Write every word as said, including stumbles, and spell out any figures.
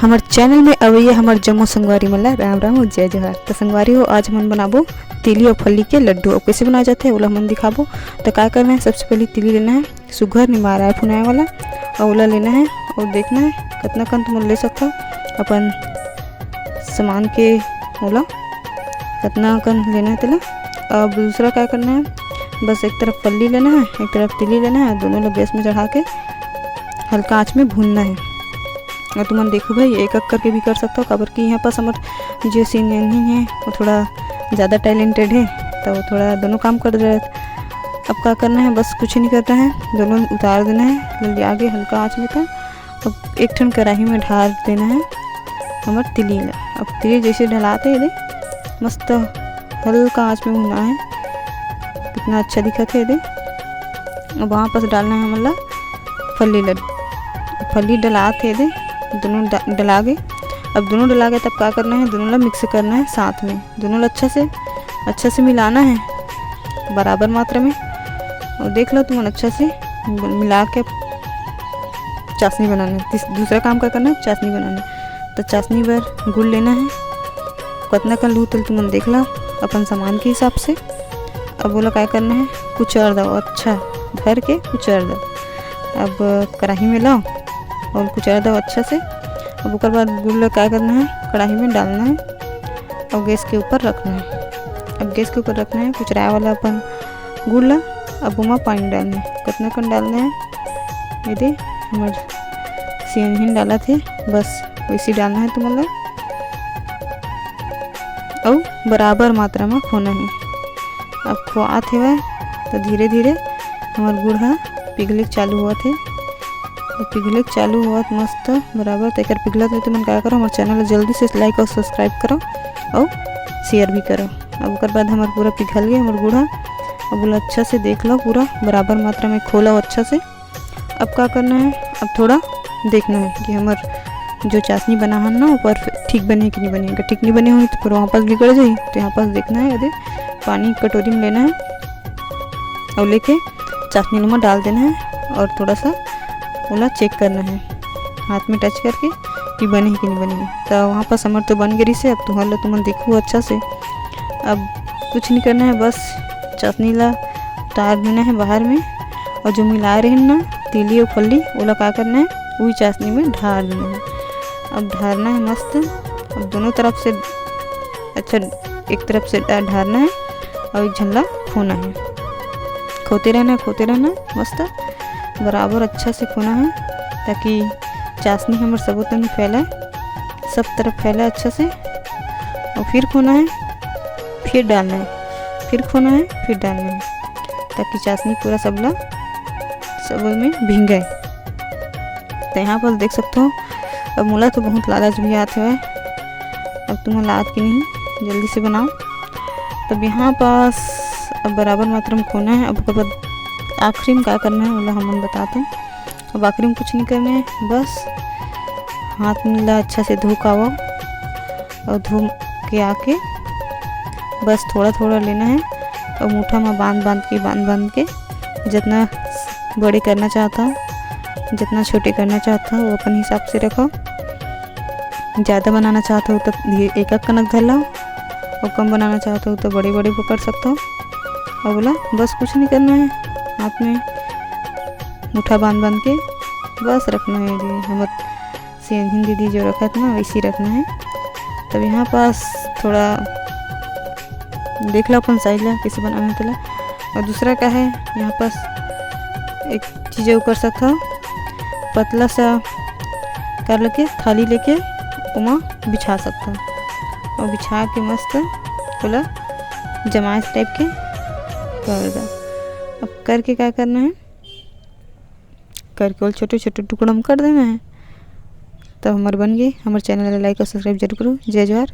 हमर चैनल में अवइया हमर जम्मो संगवारी मन ला राम राम अउ जय जोहार। तो संगवारी हो, आज हमन बनाबो तिली अउ फल्ली के लड्डू। अउ कइसे बनाए जाथे, ओला हमन दिखाबो। तो का करना है, सबसे पहले तिली लेना है, सुघर निमाराए फुनाए वाला, अउ ओला लेना है। अउ देखना है, कतना कन तुमन ले सकथव अपन सामान के, ओला कतना कन लेना है तेला। अब दूसरा का करना है, बस एक तरफ फल्ली लेना है, एक तरफ तिली लेना है, दोनों ला गैस में चढ़ा के हल्का आंच में भूनना है। अउ तुमन देखो भाई, एक एक करके भी कर सकथव, काबर कि यहाँ पास हमर जो सीन है, वो थोड़ा ज़्यादा टैलेंटेड है, तो वो थोड़ा दोनों काम कर दे रहे। अब का करना है, बस कुछ नहीं करना है, दोनों उतार देना है, ले आगे हल्का आंच में था। अब एक ठन कढ़ाई में ढार देना है हमर तिली ला। अब तिली जैसे ढलात हे, दे मस्त हल्का आंच में भुना है, कितना अच्छा दिखत है, दे। अब वहाँ पास डालना है हमन ला फल्ली ला, फल्ली डलात हे, दे दोनों डा-, डला गए। अब दोनों डला गए, तब का करना है, दोनों ला मिक्स करना है साथ में, दोनों ला अच्छा से, अच्छा से मिलाना है बराबर मात्रा में। और देख लो तुमन, अच्छा से मिला के चाशनी बनाना है। तीस-, दूसरा काम का करना है, चाशनी बनाना है। तो चाशनी बर गुड़ लेना है, कतना कन लू तेल तुमन देख ला अपन सामान के हिसाब से। अब ओला काय करना है, कुचर दो, अच्छा भर के कुचर दो। अब कढ़ाई में लाओ और कुचर दो अच्छा से। अब ओकर बाद गुड़ ला काय करना है, कढ़ाई में डालना है और गैस के ऊपर रखना है। अब गैस के ऊपर रखना है कुचराए वाला अपन गुड़ ला। अब ओमा पानी डालना है, कतना कन डालना है, ये दे हमर सियनहिन डालत हे, बस वैसे डालना है तुमन ला। अउ बराबर मात्रा में खोना है। अब खोआत हेवय तो धीरे धीरे हमर गुड़ ह पिघले के चालू होवत हे। तो पिघले के चालू होवत मस्त बराबर, तेकर पिघलत ले तुमन का करो, हमर चैनल ला जल्दी से लाइक और सब्सक्राइब करो और शेयर भी करो। अब ओकर बाद हमर पूरा पिघल गए हमर गुड़ ह। अब ओला अच्छा से देख लो, पूरा बराबर मात्रा में खोलो अच्छा से। अब का करना है, अब थोड़ा देखना है कि हमर जो चाशनी बना हन ना, वो परफेक्ट ठीक बने कि नहीं बने। अगर ठीक नहीं बने होही तो फिर वहाँ पास बिगड़ जाही। तो यहाँ पास देखना है, ये दे पानी कटोरी में लेना है और लेके चाशनी नुमा डाल देना है और थोड़ा सा ओला चेक करना है हाथ में टच करके कि बने हे कि नहीं बने हे। तो वहाँ पास हमर तो बन गे रिहिसे। अब तुहर ला तुमन देखू अच्छा से। अब कुछ नहीं करना है, बस चाशनी ला उतार देना है बाहर में, और जो मिलाए रहेन ना तिली और फल्ली, ओला का करना है, वही चाशनी में ढार देना है। अब ढारना है मस्त, अब दोनों तरफ से, अच्छा, एक तरफ से डा-, ढारना है और एक झन ला खोना है, खोते रहना है, खोते रहना है, मस्त बराबर अच्छा से खोना है, ताकि चाशनी हमर सबो तनी फैले, सब तरफ फैले अच्छा से। और फिर खोना है, फिर डालना है, फिर खोना है, फिर डालना है, ताकि चाशनी पूरा सबला, सब में भींगे। तो यहाँ पर देख सकते हो, अब मोला तो बहुत लालच भी आत हवय, अब तुमन ला आत कि नहीं, जल्दी से बनाओ। तब यहाँ पास अब बराबर मात्रा में खोना है। अब ओकर बाद आखिरी में का करना है, ओला हमन बताते हैं। अब आखिरी में कुछ नहीं करना है, बस हाथ में ला अच्छा से धो के आवो और धो के आके बस थोड़ा थोड़ा लेना है और मुठा में बांध बांध के, बांध बांध के, जितना बड़े करना चाहता हो, जितना छोटे करना चाहता हो, वो अपन हिसाब से रखो। ज़्यादा बनाना चाहता हो तो ये एक एक कनक धर लो, और कम बनाना चाहता हो तो बड़े बड़े भी कर सकता हो। अब बोला बस कुछ नहीं करना है, हाथ में मुठा बांध बांध के बस रखना है जी। हमर सेंधिन दीदी जो रखत ना, वैसे ही रखना है। तब यहाँ पास थोड़ा देख लो अपन साइज ला, कैसे बनाना है तेला। और दूसरा का है, यहाँ पास एक चीज़ और कर सकता हो, पतला सा कर लेके थाली लेके ओमा बिछा सकता हो, और बिछा के मस्त ओला जमाइस टाइप के कर दो। अब करके का करना है, करके ओला छोटे छोटे टुकड़ा में कर देना है। तब हमर बन गए। हमर चैनल ला लाइक और सब्सक्राइब जरूर करो। जय जोहार।